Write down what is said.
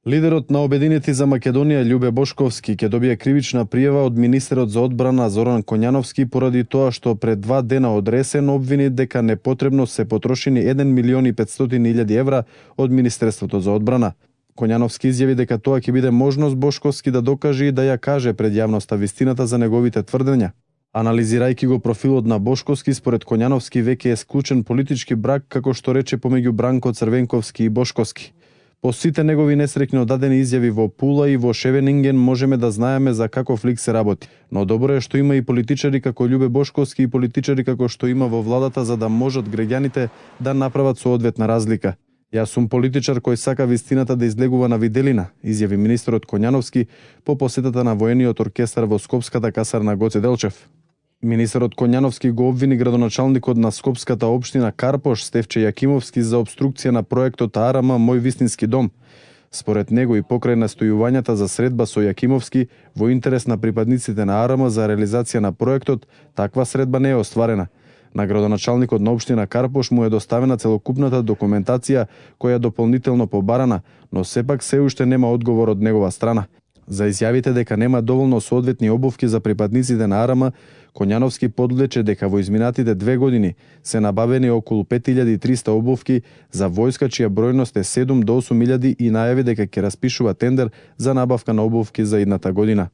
Лидерот на Обединети за Македонија Љубе Бошковски ќе добие кривична пријава од министерот за одбрана Зоран Коњановски поради тоа што пред 2 дена од ресен обвини дека непотребно се потрошени 1.500.000 евра од Министерството за одбрана. Коњановски изјави дека тоа ќе биде можност Бошковски да докаже и да ја каже пред јавноста вистината за неговите тврдења. Анализирајќи го профилот на Бошковски, според Коњановски веќе е склучен политички брак, како што рече, помеѓу Бранко Црвенковски и Бошковски. По сите негови несреќно дадени изјави во Пула и во Шевенинген можеме да знаеме за каков лик се работи. Но добро е што има и политичари како Љубе Бошковски и политичари како што има во владата за да можат граѓаните да направат соодветна разлика. Јас сум политичар кој сака вистината да излегува на виделина, изјави министерот Коњановски по посетата на воениот оркестар во Скопската касарна Гоце Делчев. Министерот Коњановски го обвини градоначалникот на Скопската општина Карпош Стефче Јакимовски за обструкција на проектот АРМ Мој вистински дом. Според него и покрај настојувањата за средба со Јакимовски во интерес на припадниците на АРМ за реализација на проектот, таква средба не е остварена. На градоначалникот на општина Карпош му е доставена целокупната документација која дополнително побарана, но сепак се уште нема одговор од негова страна. За изјавите дека нема доволно соодветни обувки за припадниците на АРМ, Коњановски подлече дека во изминатите 2 години се набавени околу 5300 обувки за војска чија бројност е 7 до 8000 и најави дека ќе распишува тендер за набавка на обувки за идната година.